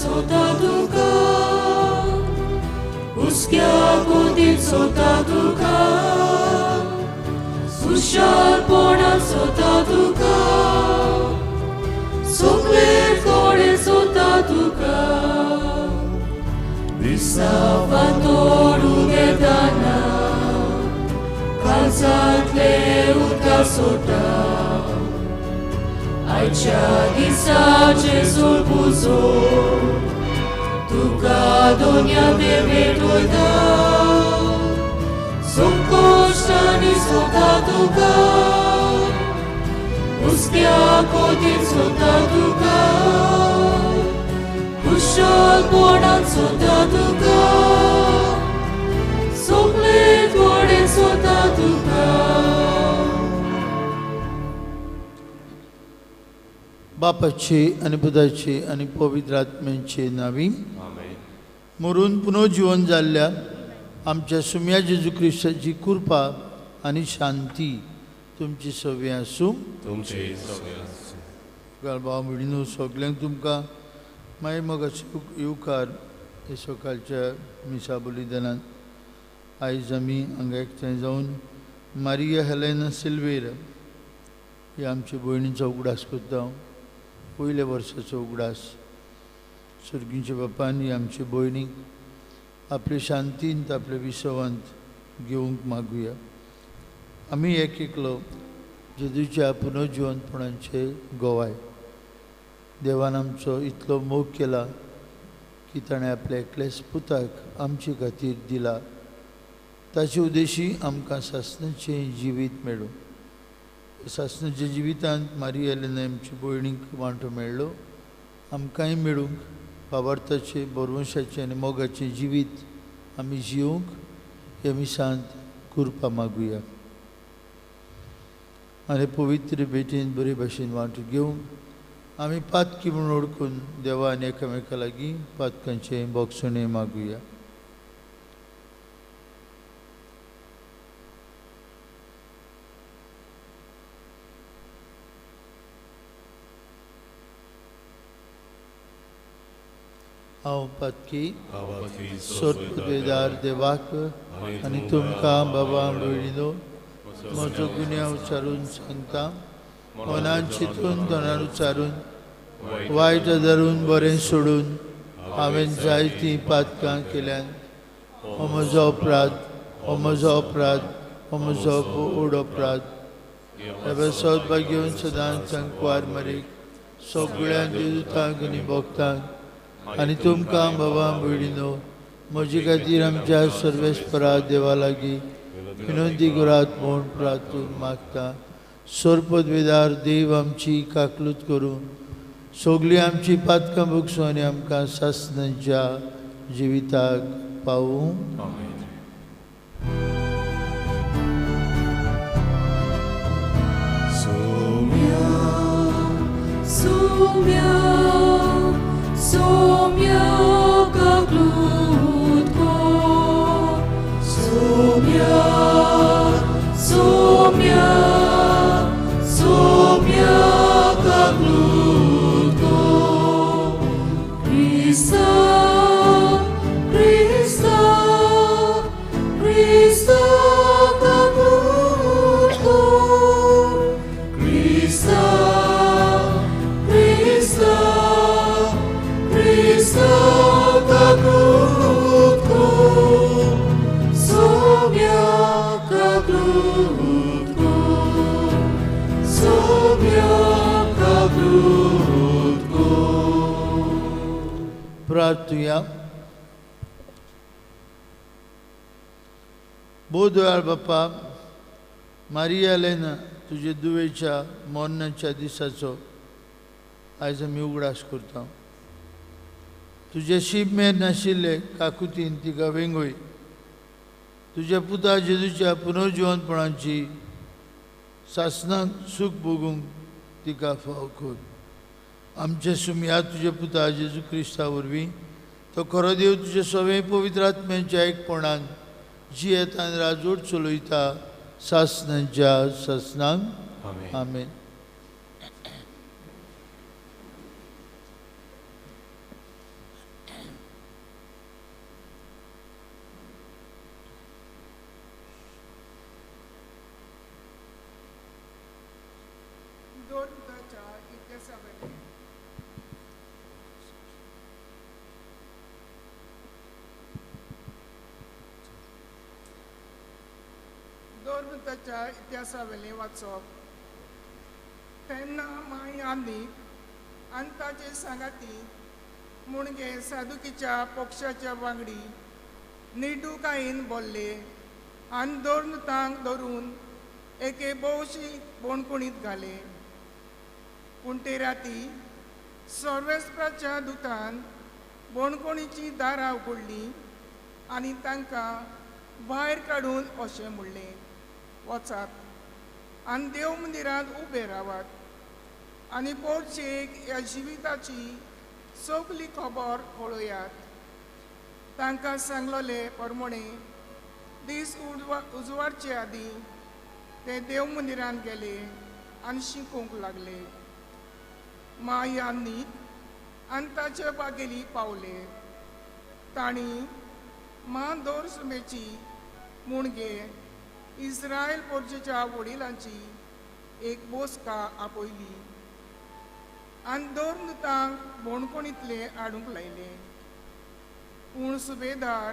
सोता तुका, हुस्क्या कोतीन सोता तुका, खुशालपणान सोता तुका, सगळे कडेन सोता तुका. दिसा फांतोड उदेताना काळजांतले उदका सोडटा, आयच्या दिसाचे सोडपुजो तुका दोनया भेटयता. संकोश्टांनी सोता तुका, हुस्क्या कोतीन सोता तुका, खुशालपणान सोता तुका, सगळे कडेन सोता तुका. बापाचे आनी पुताचे आनी पवित्र आत्म्याचे नावी. मरून पुनर्जीवन जाल्ल्या आमच्या सुम्या जेजू क्रिस्ताची कृपा आनी शांती तुमची सगळीं आसूं. तुमचे सगळे आसूं. भाव भयणीनो, सगल्यांक तुमकां मागीर मोगाचो येवकार हे सकाळच्या मिसा बलिदानान. आयज आमी हांगा एकठांय जावन मारिया हेलेना सिल्वेर ही आमच्या भयणीचो उगडास करता. पयल्या वर्साचो उगडास. सर्गींच्या बापान ही आमचे भयणीक आपले शांतींत आपल्या विसवांत घेवंक मागुया. आमी एक एकलो जेजूच्या पुनर्जिवनपणाचे गोवाय. देवान आमचो इतलो मोग केला की ताणें आपल्या एकल्याच पुताक आमचे खातीर दिला. ताचे उद्देशी आमकां सासणाचें जिवीत मेळूं. सासणाच्या जिवितांत मारिया हेलेना आमचे भयणीक वांटो मेळ्ळो. आमकांय मेळूंक बाबार्थाचें, बरवंशाचें आनी मोगाचें जिवीत आमी जिवंक ह्या मिसांत कृपा मागुया. आनी पवित्र भेटीन बरे भाशेन वांटो घेवंक आमी पातकी म्हूण ओळखून देवा आनी एकामेका लागीं पातकांचें बोगसणें मागुया. हांव पातकी सोदपुदेदार देवाक आनी तुमकां बाबा भयणीनो म्हजो गुन्यांव उच्चारून सांगता. मनान चिंतून तोंडान उच्चारून वायट धरून बरें सोडून हांवें जायतीं पातकां केल्यान. हो म्हजो अपराध, हो म्हजो अपराध, हो म्हजो व्हड अपराध. सदभाग घेवन सदांच सांकवार मरीक सगळ्या देवतांक आनी भक्तांक आनी तुमकां बाबा भयणीनो म्हजे खातीर आमच्या सर्वेस्परा देवा लागीं विनंती करात म्हूण प्रार्थून मागता. सर्पदवेदार देव आमची काकलूत करूं, सगळीं आमची पातकां भोगसूं आनी आमकां सासणाच्या जिविताक पावूं. सोम्या सोम्या सोम्या काकलूत कर, सोम्या सोम्या सोम्या काकलूत कर. क्रिस्ता क्रिस्ता क्रिस्ता काकलूत कर, क्रिस्ता क्रिस्ता क्रिस्ता काकलूत कर, सोम्या काकलूत कर, सोम्या काकलूत कर. प्रार्थुया. बोधवेळ बापा मारिया हेलेना तुजे दुवेच्या मरणाच्या दिसाचो आयज आमी उगडास करता. तुजे शीब मेर नाशिल्ले काकुतीन तिका वेंगय. तुज्या पुता जेजूच्या पुनर्जिवनपणाची सासणाक सूख भोगूंक तिका फाव कर. आमचे सुमया तुज्या पुता जेजू क्रिस्ता वरवीं तो खरो देव तुजे सगळे पवित्र आत्म्याच्या एकपणान जियेतान राजवट चलयता सासणाच्या सासणाक. आमेन. स्वर्गदूताच्या इतिहासावेलें वाचप. तेन्ना माई आनी आनी ताचे सांगाती मुणगे सादुकीच्या पक्षाच्या वांगडी निर्डुकायेन बोल्ले आनी दोन धरून एके भोवशी बोणकुणीत घाले. पूण ते राती सर्वेस्पराच्या दुतान बोणकोणीची दारां उगडलीं आनी तांकां भायर काडून अशें म्हणलें, वचात आनी देव मंदिरांत उबे रावात आनी पोरचेक ह्या जिविताची सगली खबर कळयात. तांकां सांगलोले परमणे दीस उजवाडचे आदीं ते देव मंदिरांत गेले आनी शिकोवंक लागले. माई आनी आनी ताचे बागेली पावले. तांणी मां दोरसुमेची मुणगे इस्रायल पोरचेच्या वडिलांची एक बोसका आपयली आनी दोन दुतांक बोणकोणींतले हाडूंक लायले. पूण सुबेदार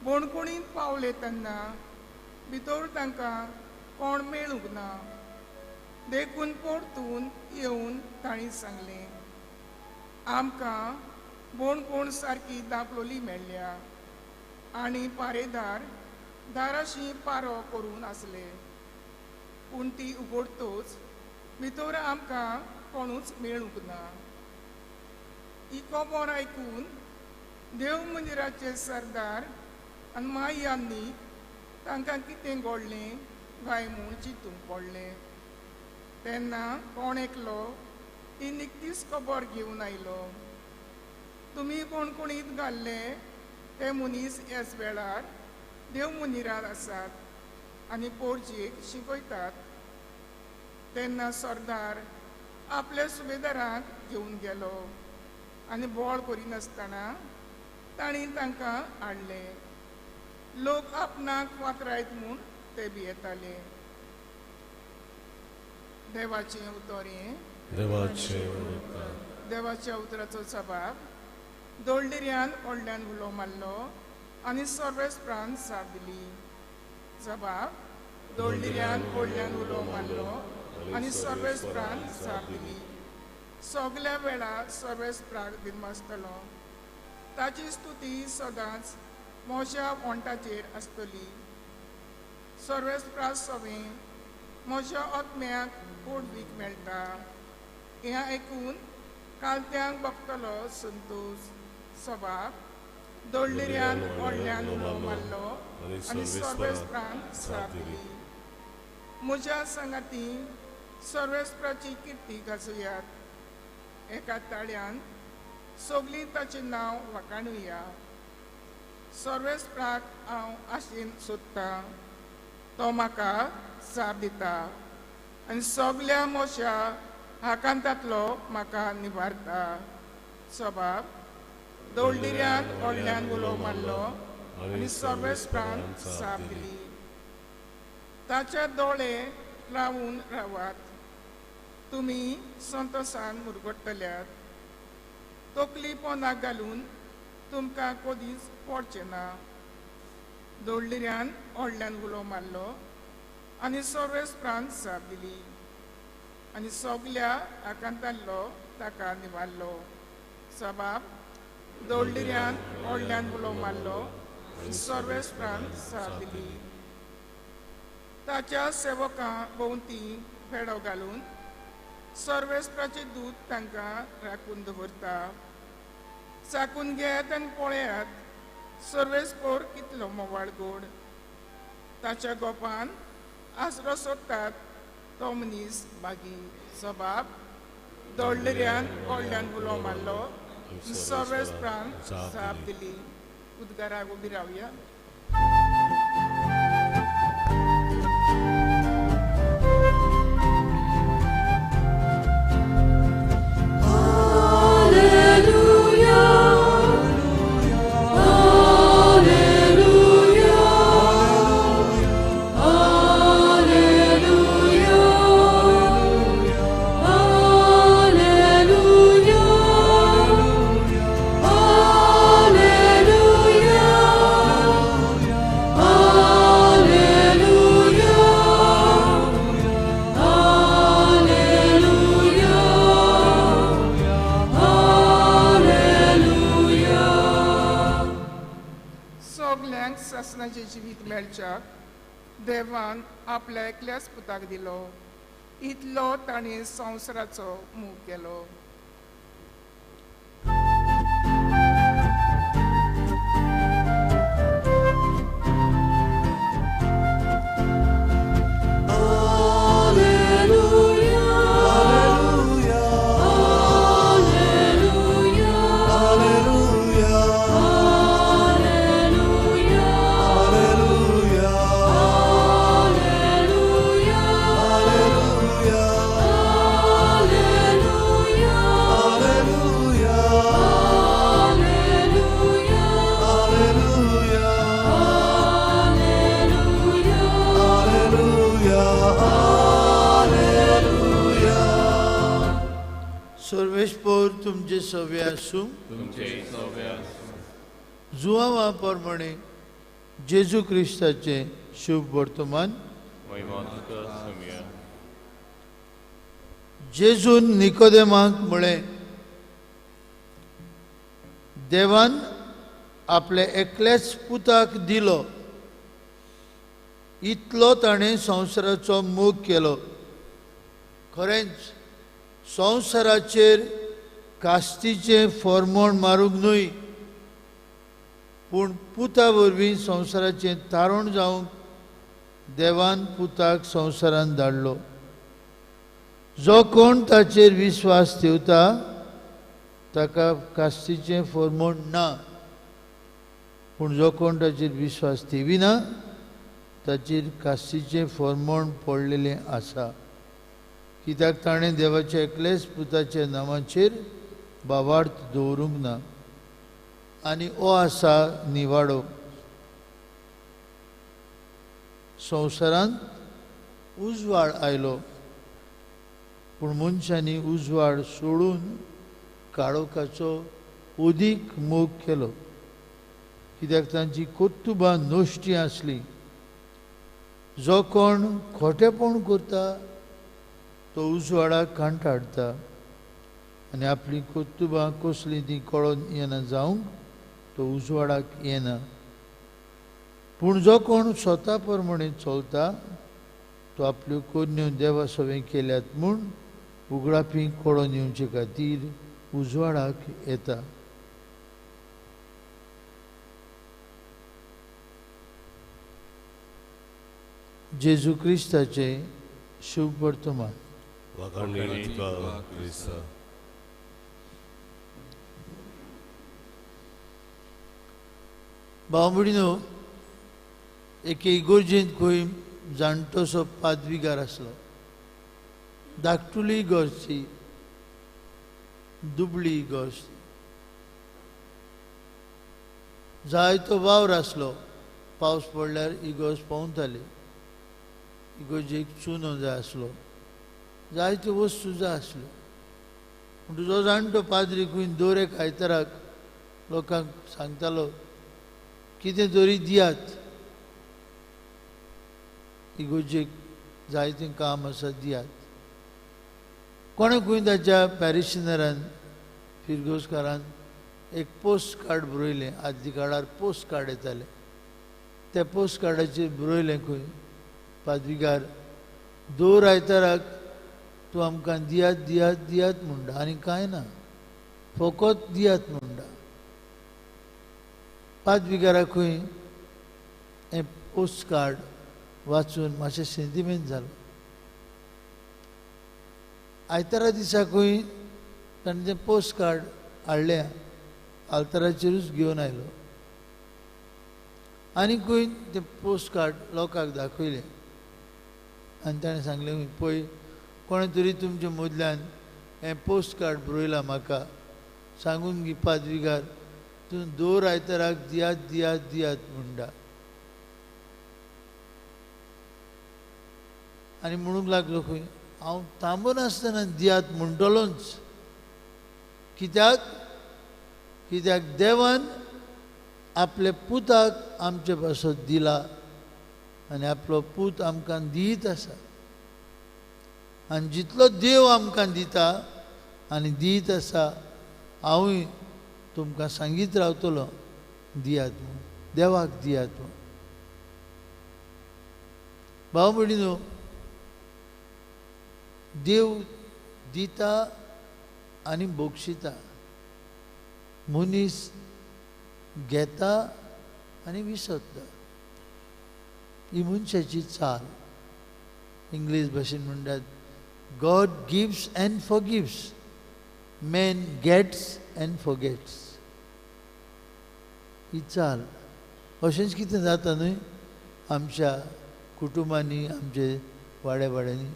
बोणकोणींत पावले तेन्ना भितर तांकां कोण मेळूंक ना, देखून परतून येवन तांणी सांगलें, आमकां बोणकोण सारकी दापलोली मेळ्ळ्या आनी पारेदार दाराशी पारो करून आसले, पूण ती उगडतोच भितर आमकां कोणूच मेळूंक ना. ही खबर आयकून देव मंदिराचे सरदार आनी माई तांकां कितें घडलें काय म्हूण चिंतूंक पडलें. तेन्ना कोण एकलो ती निकतीच खबर घेवन आयलो, तुमी कोणकोणीत घाल्ले ते मनीस ह्याच वेळार देव मंदिरांत आसात आनी पोरजेक शिकयतात. तेन्ना सरदार आपल्या सुबेदाराक घेवन गेलो आनी बोळ करिनासतना तांणी तांकां हाडले. लोक आपणाक वातरायत म्हूण ते भियेताले. देवाचें उतर हें. देवाच्या उतराचो सबाब. दोळडिऱ्यान व्हडल्यान उलो मारलो आनी सर्वेस्परान जाप दिली. जबाब. दोळडिऱ्यान व्हडल्यान उलो मारलो आनी सर्वेस्परान जाप दिली. सगल्या वेळार सर्वेस्पराक दिनवासतलो, ताची स्तुती सदांच म्हज्या ओंठाचेर आसतली. सर्वेस्परा सवें म्हज्या आत्म्याक पोटवीक मेळटा. हें आयकून कालत्यांक बगतलो संतोश. सबाब. दोळडिऱ्यान व्हडल्यान उलो मारलो आनी सर्वेस्परान जाप दिली. म्हज्या सांगाती सर्वेस्पराची किर्ती गाजोयात, एका ताळ्यान सगलीं ताचें नांव वाखाणुया. सर्वेस्पराक हांव आशेन सोदतां, तो म्हाका जाप दिता आनी सगल्या म्हज्या हाकांतांतलो म्हाका निवारता. सबाब. दोळडिऱ्यान व्हडल्यान उलो मारलो आनी सर्वेस्परान जाप दिली. ताचे दोळे रावून रावात, तुमी संतोसान मुरगडटल्यात. तकली पोंदाक घालून तुमकां कदीच पडचें ना. दोळडिऱ्यान व्हडल्यान उलो मारलो आनी सर्वेस्परान जाप दिली आनी सगल्या आकांतांतलो ताका निवारलो. सबाब. दोळडिऱ्यान व्हडल्यान उलो मारलो आनी सर्वेस्परान जाप दिली. ताच्या सेवकां भोंवती पेडो घालून सर्वेस्पराचें दूत तांकां राखून दवरता. चाकून घेयात आनी पळयात सर्वेस्पर कितलो मोवाळ गोड. ताच्या गोपान आसरो सोदतात तो मनीस बागी. सबाब. दोळडिऱ्यान व्हडल्यान उलो मारलो, सर्वेस्परान जाप दिली. उद्गाराक उबी रावया. Alleluia, Alleluia, Alleluia. सगल्यांक सासणाचें जिवीत मेळच्याक देवान आपल्या एकल्याच पुताक दिलो. इतलो ताणें संवसाराचो मोग केलो. सर्वेस्पोर तुमचे सवे आसूं. जुआवा प्रमाणे जेजू क्रिस्ताचें शुभ वर्तमान. जेजून निकोदेमाक म्हळें, देवान आपल्या एकल्याच पुताक दिलो, इतलो ताणें संवसाराचो मोग केलो. खरेंच संवसाराचेर कास्तीचें फॉर्मोण मारूंक न्हय, पूण पुता वरवीं संवसाराचें तारण जावंक देवान पुताक संवसारान धाडलो. जो कोण ताचेर विस्वास ठेवता ताका कास्तीचें फॉर्मोण ना, पूण जो कोण ताचेर विस्वास ठेविना ताचेर कास्तीचें फॉर्मोण पडलेलें आसा. कित्याक ताणें देवाच्या एकलेच पुताच्या नांवाचेर भावार्थ दवरूंक ना. आनी हो आसा निवाडो. संवसारांत उजवाड आयलो, पूण मनशांनी उजवाड सोडून काळोखाचो अदीक मोग केलो, कित्याक तांची कर्तुबां नश्टी आसली. जो कोण खोटेपण करता तो उजवाडाक कांटाळटा आनी आपली कर्तुबां कसलीं तीं कळोन येना जावंक तो उजवाडाक येना. पूण जो कोण स्वता प्रमाणे चलता तो आपल्यो करण्यो देवा सवें केल्यात म्हूण उगडापी कळोन येवचे खातीर उजवाडाक येता. जेजू क्रिस्ताचें शुभ वर्तमान. भाव भयणीनो, एके इगोर्जेंत खंय जाणटोसो पादविगार आसलो. धाकटुली इगोर्ज ती, दुबळी इगोर्ज, जायतो वावर आसलो. पावस पडल्यार इगोर्ज पोंवताली. इगोर्जेक चुनो जाय आसलो, जायत्यो वस्तू जाय आसल्यो. पूण जो जाणटो पाद्री खंय दर एक आयताराक लोकांक सांगतालो, कितें तरी दियात, इगोर्जेक जायतें काम आसा दियात. कोणें खंय ताच्या पॅरिशनरान फिरगोजकारान एक पोस्ट कार्ड बरयलें. आदल्या काळार पोस्ट कार्ड येताले, त्या पोस्ट कार्डाचेर बरयलें खंय, पादविगार दर आयताराक तूं आमकां दियात दियात दियात म्हणटा आनी कांय ना, फकत दियात म्हणटा. पादविगाराकूय हें पोस्ट कार्ड वाचून मातशें सेंतिमेंत जालो. आयतारा दिसाकूय ताणें तें पोस्ट कार्ड हाडलें, आल्ताराचेरूच घेवन आयलो आनीकूय तें पोस्ट कार्ड लोकांक दाखयलें आनी ताणें सांगलें, पळय कोणें तरी तुमच्या मदल्यान हें पोस्ट कार्ड बरयलां म्हाका, सांगून गी पादविगार तूं दर आयताराक दियात दियात दियात म्हणटा. आनी म्हणूंक लागलो खंय, हांव थांबनासतना दियात म्हणटलोच, कित्याक कित्याक देवान आपल्या पुताक आमचे पासत दिला आनी आपलो पूत आमकां दीत आसा. आनी जितलो देव आमकां दिता आनी दीत आसा, हांवूय तुमकां सांगीत रावतलो दियात म्हूण. देवाक दियात. भाव भयणीनो, देव दिता आनी बक्षिता, मनीस घेता आनी विसरता. ही मनशाची चाल. इंग्लीश भाशेन म्हणटात, God gives and forgives, man gets and forgets. ही चाल. अशेंच कितें जाता न्हय आमच्या कुटुंबांनी, आमचे वाड्या वाड्यांनी.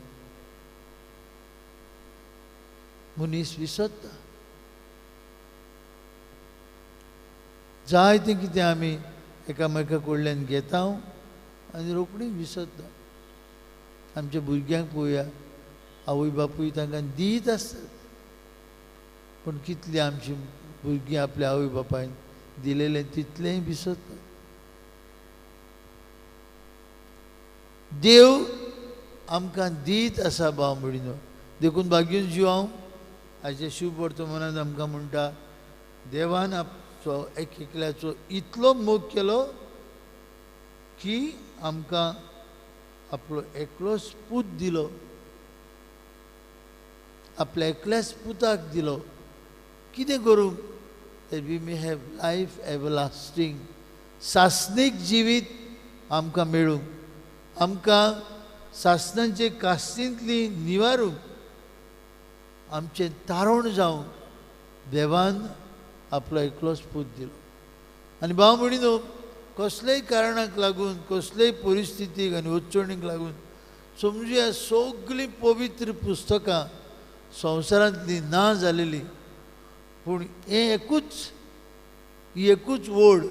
मनीस विसरता. जायतें कितें आमी एकामेका कडल्यान घेता आनी रोखडी विसरता. आमच्या भुरग्यांक पळोवया, आवय बापूय तांकां दीत आसतात, पूण कितलीं आमची भुरगीं आपल्या आवय बापायन दिलेलें तितलेंय विसरतात. देव आमकां दीत आसा भाव भयणीनो. देखून भाग्यून जीव हांव आयच्या शुभ वर्तमानांत आमकां म्हणटा, देवान आपचो एक एकल्याचो इतलो मोग केलो की आमकां आपलो एकलोच पूत दिलो, आपल्या एकल्याच पुताक दिलो. कितें करूंक? That we may have life everlasting. सासणीक जिवीत आमकां मेळूंक, आमकां सासणांचे कास्तींतली निवारूंक, आमचें तारण जावंक देवान आपलो एकलोच पूत दिलो. आनी भाव भयणीनो, कसलेय कारणाक लागून, कसलेय परिस्थितीक आनी अडचणीक लागून समजुया सगळीं पवित्र पुस्तकां संवसारांतलीं ना जालेलीं, पूण हें एकूच, ही एकूच ओळ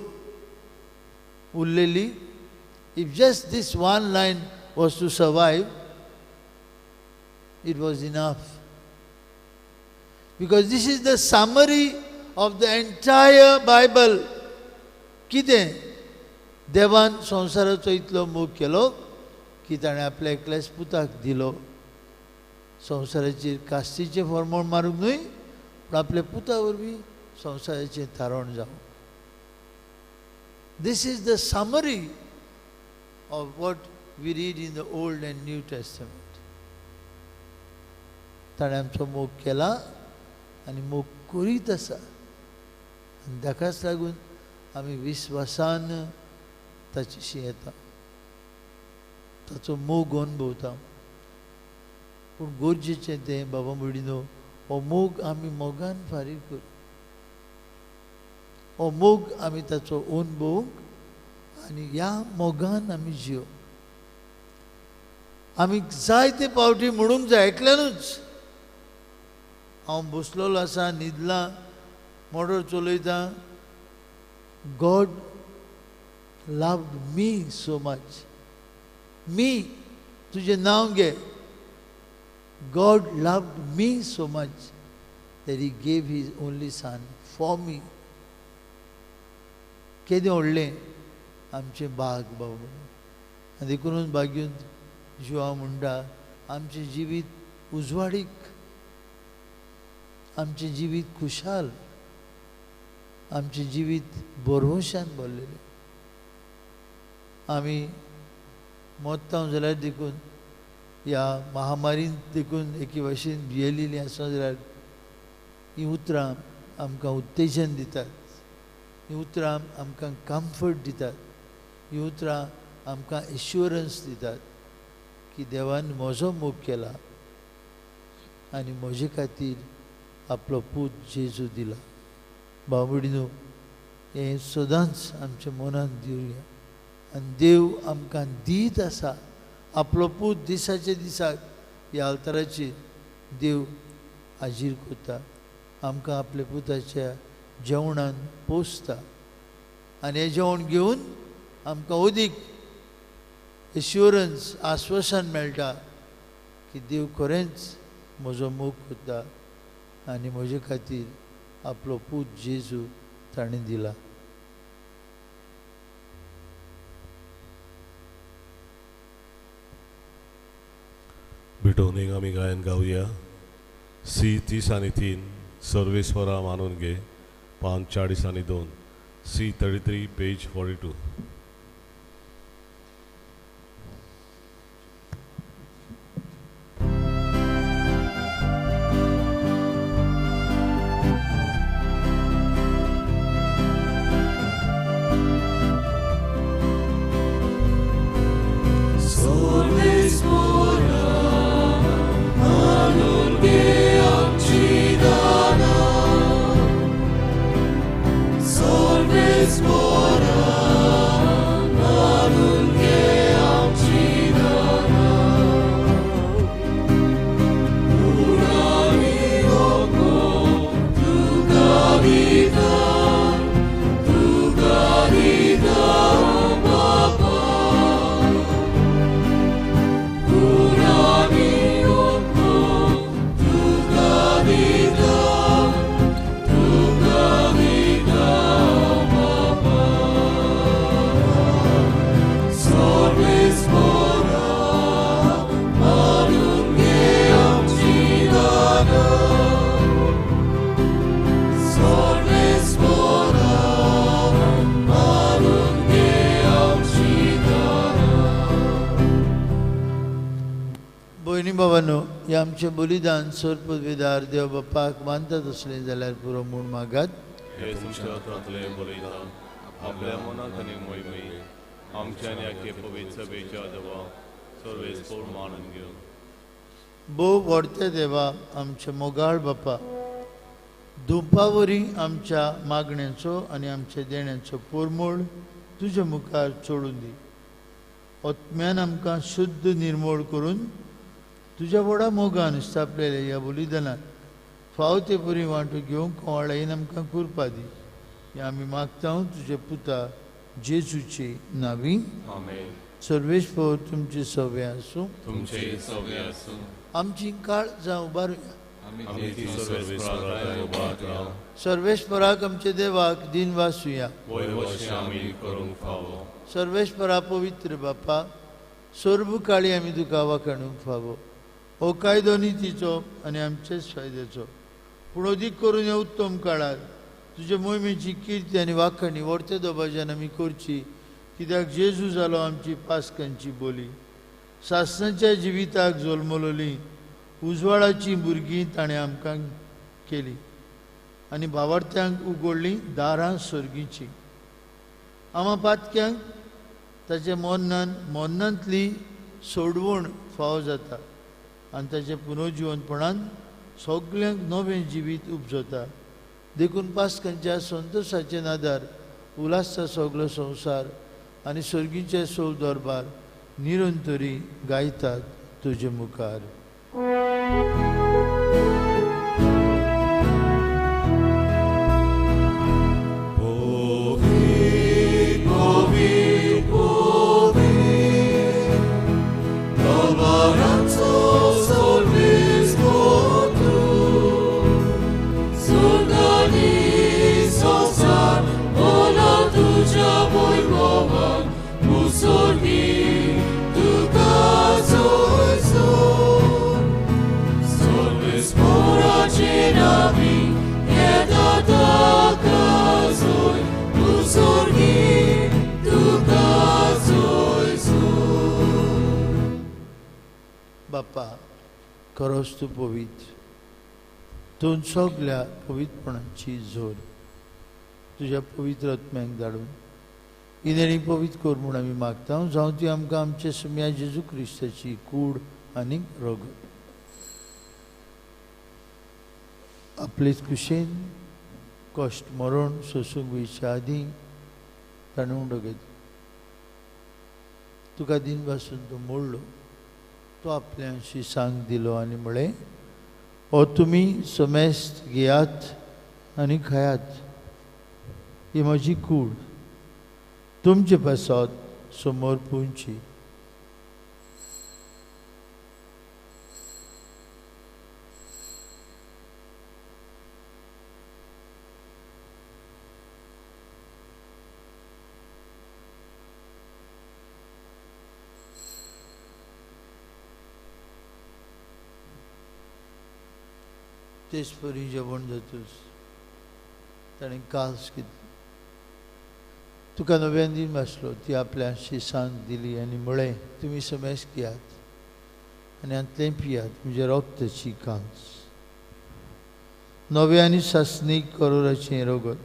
उरलेली. If just this one line was to survive, it was enough. Because this is the summary of the entire Bible. कितें? देवान संवसाराचो इतलो मोग केलो की ताणें आपल्या एकल्याच पुताक दिलो, संवसाराचेर कास्तीचें फॉर्मोण मारूंक न्हय, पूण आपल्या पुता वरवीं संवसाराचें थारण जावं. This is the summary of what we read in the Old and New Testament. ताणें आमचो मोग केला आनी मोग करीत आसा, आनी ताकाच लागून आमी विस्वासान ताचेशी येता, ताचो मोग अनुभवता. पूण गरजेचें तें बाबा भयणीनो, हो मोग आमी मोगान फारीक करूं, हो मोग आमी ताचो अनुभवूंक आनी ह्या मोगान आमी जियो. आमी जायते पावटी म्हणूंक जाय एकल्यानूच, हांव बसलेलो आसा, न्हिदलां, मोटर चलयता, God loved me so much. Me, तुजें नांव घे. God loved me so much that he gave his only son for me. केदें व्हडलें आमचें भाग बाबा. आनी देखूनच भाग्यून जिवा म्हणटा, आमचें जिवीत उजवाडीक, आमचें जिवीत खुशाल, आमचें जिवीत भरवंशान भरलेलें. आमी मोत्तांव जाल्यार देखून ह्या महामारीन देखून एके भाशेन भियेलेलीं आसा जाल्यार हीं उतरां आमकां उत्तेजन दितात, हीं उतरां आमकां कम्फर्ट दितात, हीं उतरां आमकां एश्युरन्स दितात की देवान म्हजो मोग केला आनी म्हजे खातीर आपलो पूत जेजू दिला. भाव भयणीनो, हें सदांच आमच्या मनांत दिवया. आनी देव आमकां दीत आसा आपलो पूत दिसाच्या दिसाक ह्या आल्ताराचेर देव हाजीर करता, आमकां आपल्या पुताच्या जेवणान पोसता आनी हें जेवण घेवन आमकां अदीक एश्युरन्स, आस्वासन मेळटा की देव खरेंच म्हजो मोग करता आनी म्हजे खातीर आपलो पूत जेजू ताणें दिला. भेटवणीक आमी गायन गावया. सी 30 आनी 3 सर्वेस्वरा मानून घे 5 40 आनी 2. C33, page 42. आमचें बलिदान सर्पवेदार देव बापाक मानता तसलें जाल्यार पुरो म्हूण मागात. हे तुमच्या हातांतलें बलिदान आपल्या मनांत आनी मोहिमे आमच्या आनी आख्खे पवित्र सभेच्या देवा सर्वेस्पोर मानून घेवन. भोव व्हडते देवा आमच्या मोगाळ बापा, धुंपावरी आमच्या मागण्यांचो आनी आमच्या देण्याचो पोरमोळ तुज्या मुखार चोडून दी. आत्म्यान आमकां शुद्ध निर्मोळ करून तुज्या व्हडा मोगान स्थापलेल्या ह्या बलिदानात फाव ते परी वांटो घेवंक कोवाळायेन आमकां कृपा दी. हें आमी मागता तुजे पुता जेजूचे नांवी. आमेन. सर्वेस्पोर तुमचे सवे आसूं. तुमचे सवे आसूं. आमची काळजां उबारुया. सर्वेस्पराक आमचे देवाक दिन वासुया. सर्वेस्परा पवित्र बापा, सर्व काळी आमी तुका वाखाणूंक फावो. हो कायदो नितीचो आनी आमचेच फायद्याचो, पूण अदीक करून ह्या उत्तम काळार तुजे मोहिमेची किर्ती आनी वाखाणी व्हडते दबाज्यान आमी करची, कित्याक जेजू जालो आमची पास्कांची बोली. सासणाच्या जिविताक जल्मलोली उजवाडाची भुरगीं ताणें आमकां केली आनी भावार्थ्यांक उगडलीं दारां सर्गीचीं. आमा पातक्यांक ताचे मोन्नान मोन्नांतली सोडवण फावो जाता आनी ताचे पुनर्जिवनपणान सगल्यांक नवें जिवीत उपजता. देखून पास्कांच्या संतोशाचे नादार उल्हासता सगलो संवसार आनी सर्गीचे सोव दरबार निरंतरी गायतात तुजे मुखार. बापा, खरोच तूं पवित्र, तूं सगल्या पवित्रपणाची जोर तुज्या पवित्र आत्म्याक धाडून इनेणी पवित्र कर म्हूण आमी मागता. जावं ती आमकां आमचे सुम्या जेजू क्रिस्ताची कूड आनी रगत. आपलेच कुशेन कश्ट मरण सोसूंक वयच्या आदीं ताणें उंडो घेतलो. तुका दिन पासून तो मोडलो, तो आपल्याशी सांग दिलो आनी म्हळें, हो तुमी समेस्त घेयात आनी खायात, ही म्हजी कूड तुमचे पासत समोर पुंची. तेच परी जेवण जातूच ताणें कास घेतली तुका नव्यान दिन भासलो ती आपल्या शिसांक दिली आनी म्हळें तुमी समेस घेयात आनी हांतलें पियात म्हजें रोगताची कांस नवें आनी सासणीक करोराचें रगत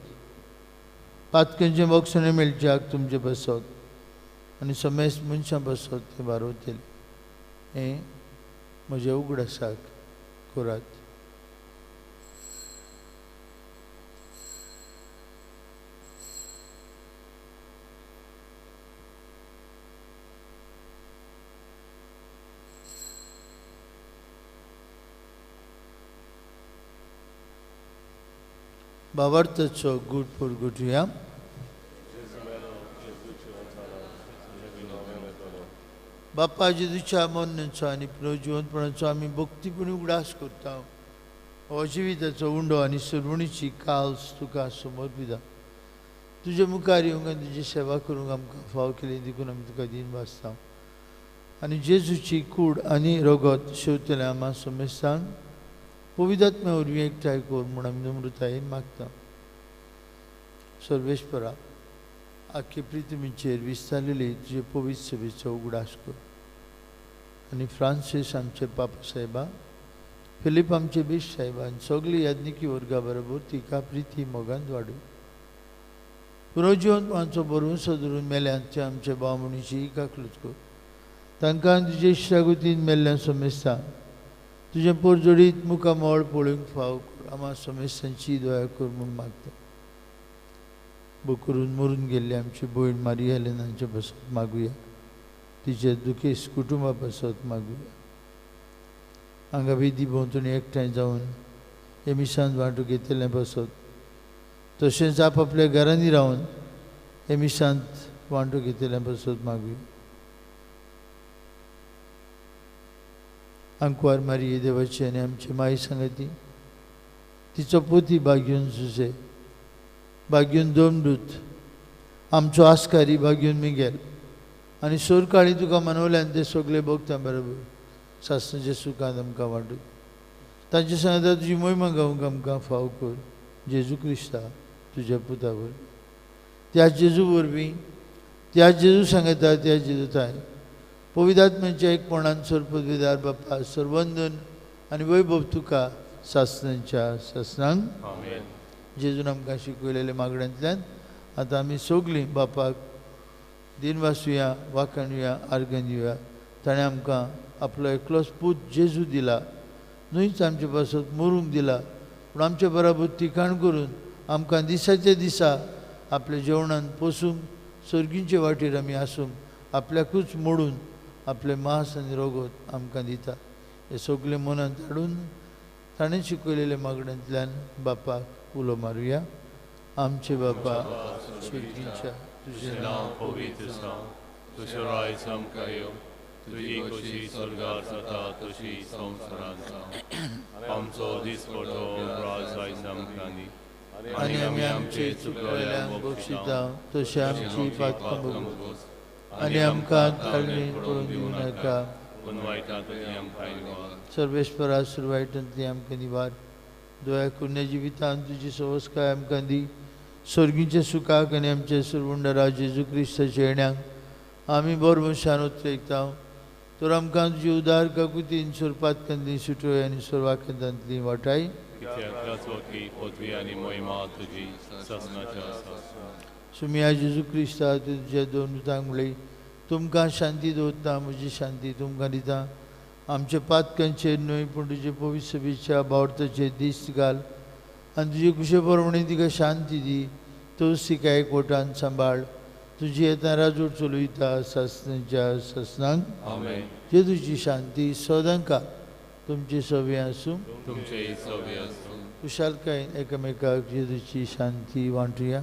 पातकांचें बक्षणें मेळच्याक तुमचें बसत आनी समेस मनशां बसत तें बारवतलें हें म्हज्या उगडासाक करात. भावार्थाचो गूट पुरगुटया. बाप्पा जेजूच्या मरणाचो आनी पुनर्जिवंतपणाचो आमी भक्तीपणी उगडास करता. हो जिविताचो उंडो आनी सुरवणीची काल्स तुका समर्पिता. तुजे मुखार येवंक आनी तुजी सेवा करूंक आमकां फाव केली देखून आमी तुका दिन भासता. आनी जेजूची कूड आनी रगत शेवतले आमा समेस्तांक पवित्र वरवीं एकठांय कर म्हूण आमी नम्रतायेन मागता. सर्वेस्परा आख्खे पृथ्वीचेर विस्तारलेली तुजे पवित्र सभेचो उगडास कर आनी फ्रांसीस आमचे पापा साहेबा, फिलीप आमचे बीश साहेबा आनी सगळी याज्ञिकी वर्गा बरोबर तिका प्रिती मोगान वाडू. पुनर्जिवंतपणाचो भरवंसो धरून मेल्यान ते आमचे भाव-भयणीची काकलूत कर. तांकां तुजे इश्टागतीन मेल्ल्यान समेस्ता तुजें पोरजोडीत मुखामळ पळोवंक फाव कर. आमा समेस्तांची दया कर म्हूण मागता. बोकरून मरून गेल्ली आमची भयण मारिया हेलेनांचे पासत मागुया. तिचे दुखेस्त कुटुंबा पासत मागुया. हांगा वेदी भोंवतणी एकठांय जावन हे मिसांत वांटो घेतलें पासत तशेंच आपआपल्या घरांनी रावन हे मिसांत वांटो घेतलें पासत मागुया. आंकवार मारिये देवाची आनी आमची माई सांगती तिचो पोती भाग्यून सुसे भाग्यून दोमदूत आमचो आस्कारी भाग्यून मिगेल आनी सोरकाळी तुका मनवल्यान ते सगळे भोगता बरोबर सासणाच्या सुखान आमकां वांटू. तांचे सांगता तुजी मोहिमा गावंक आमकां फाव कर. जेजू क्रिस्ता तुज्या पुता वरवीं त्या जेजू वरवीं त्या जेजू सांगता त्या जेजूताय पवित्र आत्म्याच्या एकपणान सर्वपदवीदार बाप्पा सर्वंदन आनी वैभव तुका सासणाच्या सासणांक. जेजून आमकां शिकयलेले मागण्यांतल्यान आतां आमी सगळीं बापाक दिनवासुया, वाखाणुया, आर्गां दिवया. ताणें आमकां आपलो एकलोच पूत जेजू दिला, न्हूच आमचे पासत मरूंक दिला पूण आमचे बराबर ठिकाण करून आमकां दिसाच्या दिसा आपल्या जेवणान पोसूंक सर्गींचे वाटेर आमी आसूंक आपल्याकूच मोडून आपलें मांस आनी रगत आमकां दिता. हे सगळें मनांत हाडून ताणें शिकयलेले मागण्यांतल्यान बापाक उलो मारुया. आमचे बापा स्वर्गीच्या तुजें नांव पवित्र जावं, तुजें राज्य आमकां येवं, तुजी खोशी स्वर्गार जाता तशी संवसारांत जावं. आमचो दिसपटो राज आयज आमकां दी आनी आमी आमचे चुकलेल्यांक बक्षिता तशें आमची पातकां भोगोस आनी आमकां ताळमेळ पडून दिवं नाका पूण वायटांतली आमकां निवार. सर्वेस्परा वायटांतली आमकां निवार. दया करून जिवितांत तुजी सवस्काय आमकां दी. स्वर्गीच्या सुखाक आनी आमच्या सुरवंडरा जेजू क्रिस्ताच्या येण्याक आमी बरभशान उतरेकता. तर आमकां तुजी उदार काकुतीन सोरपातकांतली सुटोय आनी सोरवाकेंतांतली वाटाय. पदवी आनी महिमा तुजी सासणाच्या सासणाक. सुमिया जेजू क्रिस्ता तुज्या दोन दुतांक म्हणली तुमकां शांती दवरता, म्हजी शांती तुमकां दिता. आमच्या पातकांचेर न्हय पूण तुजे पवित्र सभेच्या भावार्थाचेर दीस घाल आनी तुजे कुशे प्रमाणे तिका शांती दी. तोच तिका एकवटान सांबाळ. तुजी येता राजवट चलयता सासणाच्या सासणांक. आमेन. जेजूची शांती सदांकाळ तुमची सवे आसूं. तुमचेय सवे आसूं. खुशालकायेन एकामेकाक जेजूची शांती वांटुया.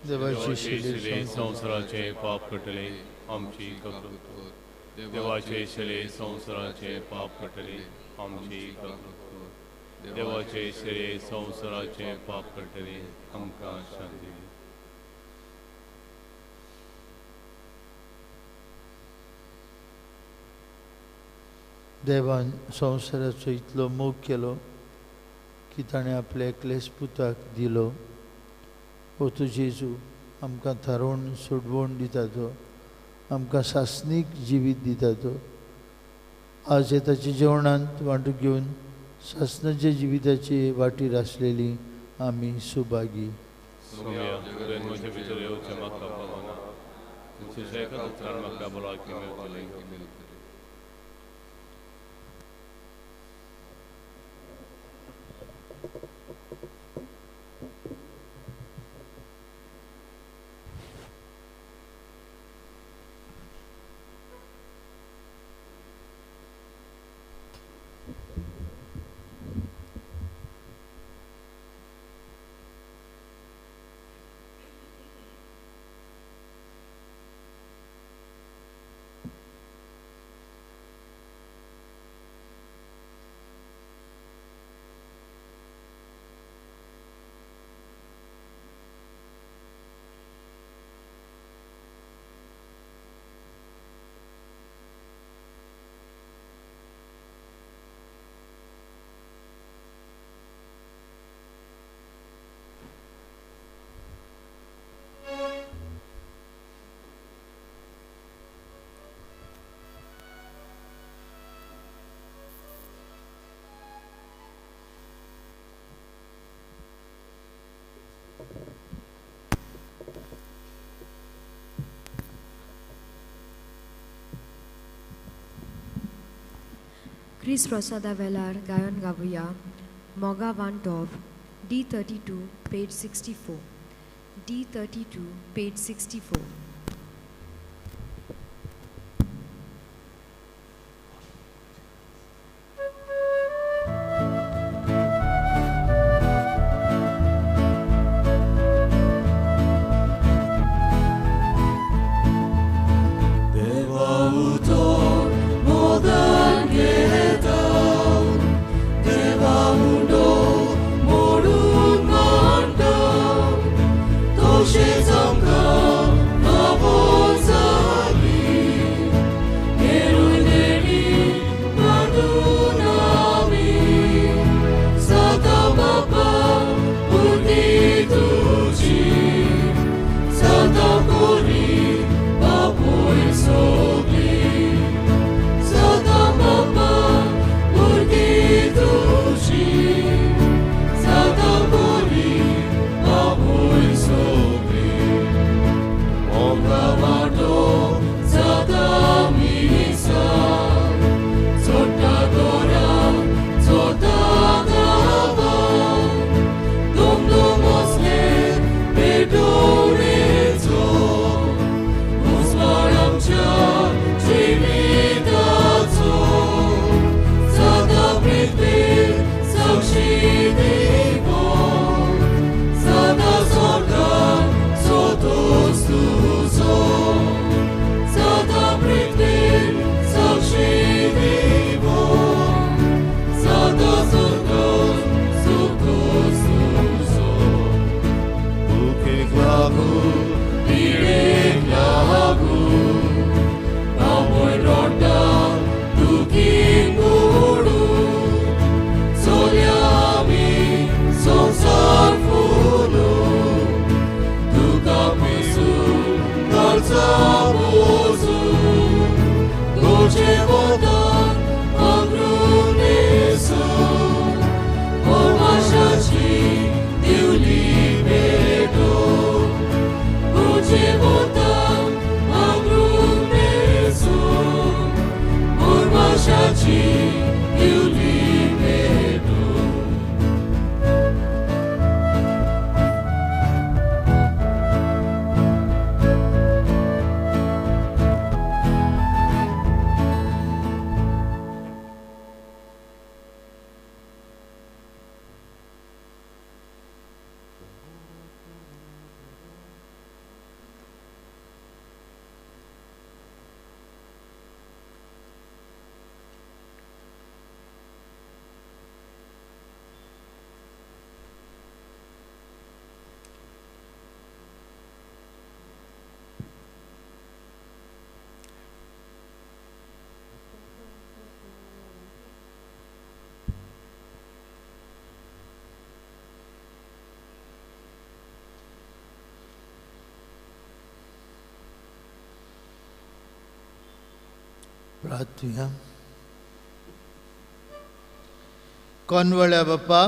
देवाची शिले संवसाराचे पाप कटले आमची कबूल कर. देवाचे शिले संवसाराचे पाप कटले आमची कबूल कर. देवाचे शिले संवसाराचे पाप कटले आमकां शांती दी. देवान संवसाराचो इतलो मोग केलो की ताणें आपल्या एकलेच पुताक दिलो. हो तूं जेजू आमकां थारोवन सोडवण दिता तो, आमकां सासणीक जिवीत दिता तो. आज हे ताच्या जेवणांत वांटो घेवन सासणाच्या जिविताचे वाटेर आसलेली आमी सुभागी. क्रिस प्रसादा वेलार गायन गावया मोगा वांटोव D32 page 64 D32 page 64. She's on go. प्रार्थुया. कोनवळ्या बापा,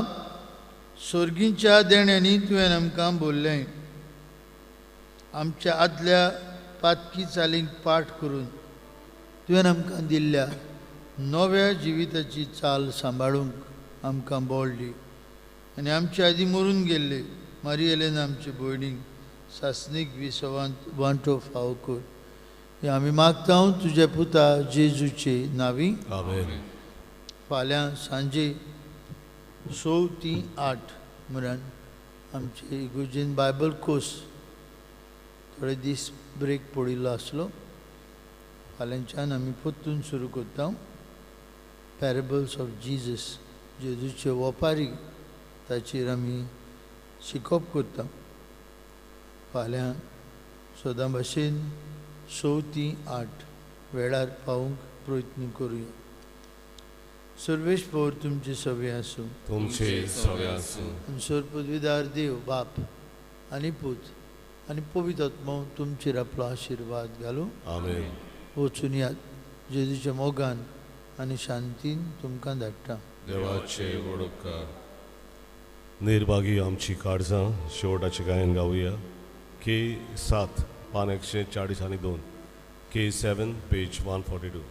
सोर्गींच्या देण्यांनी तुवें आमकां बोल्लें, आमच्या आदल्या पातकी चालींक पाठ करून तुवें आमकां दिल्ल्या नव्या जिविताची चाल सांबाळूंक आमकां बळ दी आनी आमचे आदीं मरून गेल्ले मारी एलेना आमचे भयणीक सासणीक विसवांत वांटो फावो कर. हें आमी मागता तुज्या पुता जेजूचे नांवी. आमेन. फाल्यां सांजे 6 ते 8 म्हळ्यार आमचे इगोर्जेन बायबल कोर्स थोडे दीस ब्रेक पडिल्लो आसलो, फाल्यांच्यान आमी परतून सुरू करता. पॅरेबल्स ऑफ जीजस, जेजूचे वपारी, ताचेर आमी शिकोवप करता. फाल्यां सदां भाशेन 6 ते 8 वेळार पावूंक प्रयत्न करुया. सर्वेश पवर तुमचे सवे आसूं. तुमचे सवे आसूं. आनी पदवीदार देव बाप आनी पूत आनी पवित्र आत्मो तुमचेर आपलो आशिर्वाद घालूं. आमेन. वचून यात, जेजूच्या मोगान आनी शांतीन तुमकां धाडटा. देवाचे व्हड उपकार. निर्भागी आमची काळजां शेवटाचें गायन गावया. के 7 पान 142, K 7 page 142.